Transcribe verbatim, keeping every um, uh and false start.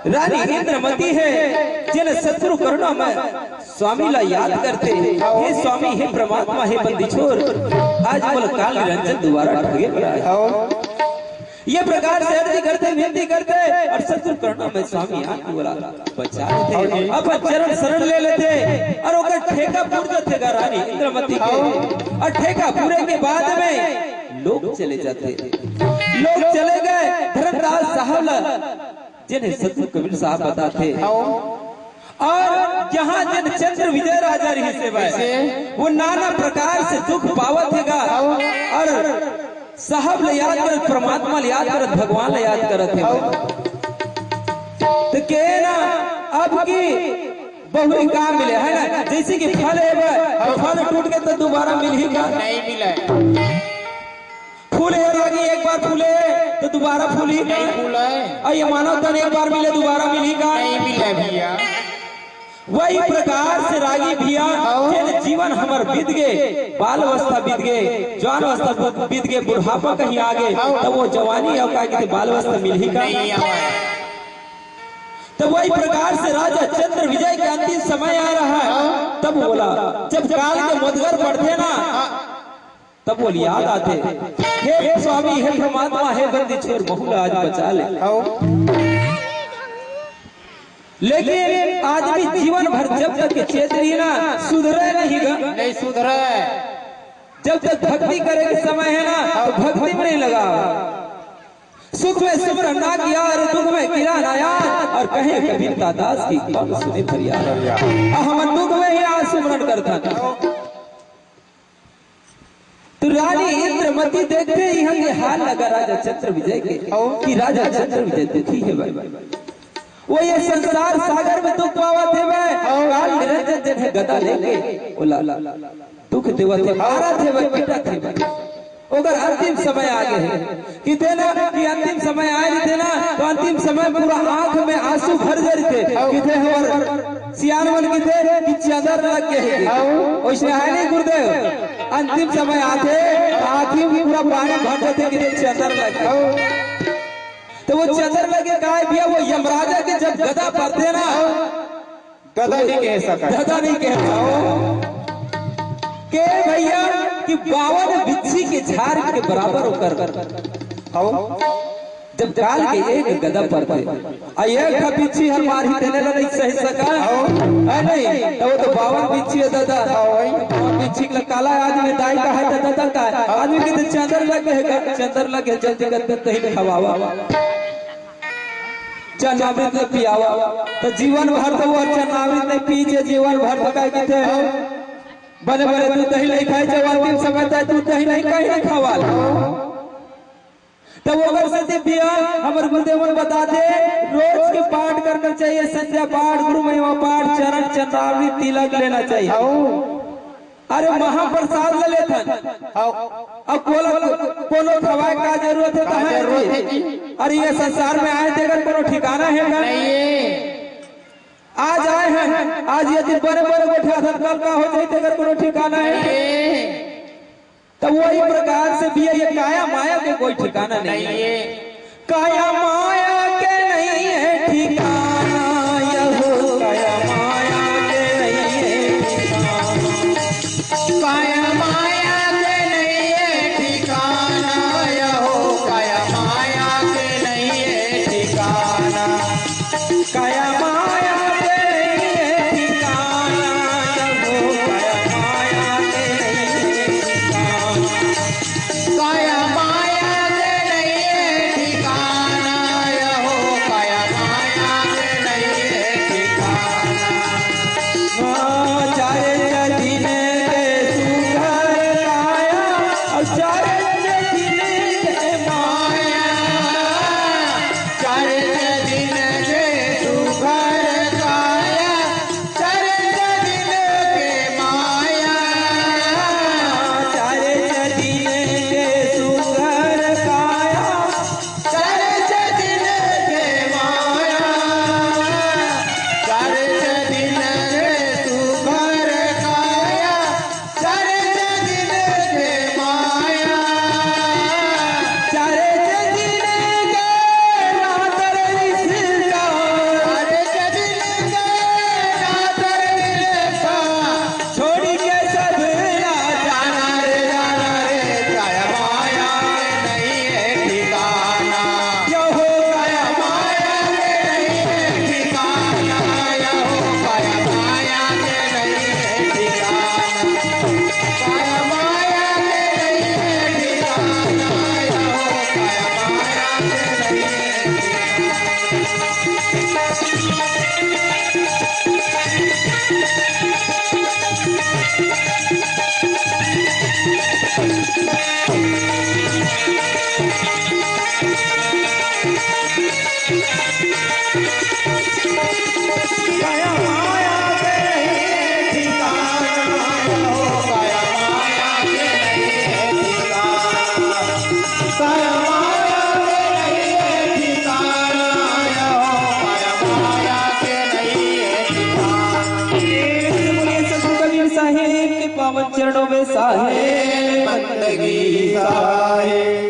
रानी इंद्रमती हे, जेन सतगुरु करुणामय स्वामी ला याद करथे, हे स्वामी, हे परमात्मा, हे बंदी छोर, आज मोला काल निरंजन दुवारा ठगे बर आए। ये प्रकार से अर्जी करथे, विनती करथे अउ सतगुरु करुणामय स्वामी आके ओला बचा लेथे, अपन चरण शरण ले लेथे अउ ओकर ठेका पुर जाथे गा रानी इंद्रमती के। अउ ठेका पुरे के बाद में लोग चले जाथे, लोग चले गए धर्मदास साहब ला, जेन सतगुरु कबीर साहब बताथे। अउ जहाँ जेन चंद्र विजय राजा रहिस हे भाई, वो नाना प्रकार से दुख पावत हे गा। अउ साहब ले याद करत, परमात्मा ले याद करत, भगवान ले याद करत हे भाई। त के ना, अब की बहुरी का मिले, हे ना? जइसे कि फल हे भाई, त फल टूट के त दुवारा मिलही का? नहीं मिले। फूल हे रागी, एक बार फूले त दुवारा फूलही का? नहीं फूले। अउ ये मानव तन एक बार मिले, दुवारा मिलही का? नहीं मिले भइया। वही प्रकार से रागी भइया, जेन जीवन हमर बीत गे, बाल अवस्था बीत गे, जवान अवस्था बीत गे, बुढ़ापा कहीं आ गे, त वो जवानी अउ का कहिथे, बाल अवस्था मिलही का? नहीं आवे। त वही प्रकार से राजा चंद्र विजय के अंतिम समय आ रहा हे, तब बोला, जब काल के मोदगर पड़थे ना, तब बोल याद आथे, हे स्वामी, हे परमात्मा, हे बंदी छोर, महू ला आज बचा ले। लेकिन आदमी जीवन भर जब तक के चेत रही ना, सुधरे नहीं गा। नहीं सुधरे। जब तक भक्ति करे के समय हे ना, त भक्ति में नहीं लगा। सुख में सुमरन ना किया अउ दुख में किया ना याद, अउ कहे कबीर दास की कौन सुने फरियाद। अउ हमन दुख में ही आज सुमरन करथन। त रानी इंद्रमती देखथे इहाँ के हाल ला गा राजा चंद्र विजय के, कि राजा चंद्र विजय दुखी हे भाई। वो ये संसार सागर में दुख पावत हे भाई, काल निरंजन जेन हे गदा लेके ओला दुख देवत हे, मारत हे भाई, पीटत हे भाई। ओकर अंतिम समय आ गे हे। कहिथे ना कि अंतिम समय आए रहिथे ना, त अंतिम समय पूरा आँख में आंसू भर जाए रहिथे। कहिथे हमर सियान मन कहिथे कि चंदर लग गे हे। वइसने हे नहीं गुरुदेव, अंतिम समय आथे, आँखी में पूरा पानी भर जाथे, कहिथे चंदर लग गे। त वो चंदर लग गे काय भइया, वो यमराजा के जब गदा परथे ना, गदा नहीं कह सकत। गदा नहीं कह सकत। के भइया कि बावन बिच्छी के झार के बराबर ओकर। जब काल के एक गदा परथे, अउ एक ठा बिच्छी हर मारही तेने ला नहीं सह सका। हे नहीं, त वो तो बावन बिच्छी हे दादा। बावन बिच्छी के काला आदमी दाई का हे त दादा का आदमी के त चंदर लग गे हे, चंदर लग गे हे, जल्दी कर दे, तही खवावा। चरणामृत ल पियावा। त जीवन भर त वो चरणामृत नहीं पीजे, जीवन भर त काय कहिथे, बने बने दूध दही नहीं खाए, जब अंतिम समय तक दूध दही नहीं कहीं नहीं खवाल। त ओकर सेती भइया, हमर गुरुदेव मन बताथे, रोज के पाठ करना चाहिए, संध्या पाठ, गुरु महिमा पाठ, चरण चरणामृत तिलक लेना चाहिए। अरे महाप्रसाद ले लेथन। अउ कोनो खवाए का जरूरत हे? का जरूरत हे जी? अरे ये संसार में आए तेकर कोनो ठिकाना हे का? नहीं हे। आज आए हन, आज ये दिन बड़े बड़े बैठा था, कल का हो जाए तेकर कोनो ठिकाना हे? नहीं हे। त वही प्रकार से भइया ये काया माया के कोई ठिकाना नहीं हे। काया माया के नहीं हे ठिकाना, यहो काया माया के नहीं हे ठिकाना। काया माया के नहीं हे ठिकाना, यहो काया माया के नहीं हे ठिकाना। काया माया के नहीं हे ठिकाना, यहो काया माया के नहीं हे ठिकाना। काया माया के नहीं हे ठिकाना, यहो काया माया के नहीं हे ठिकाना। चार दिन के सुघर काया, अउ चार दिन के माया। चार दिन के सुघर बोलिए सतगुरु कबीर साहेब के पावन चरणों में साहेब बंदगी साहेब।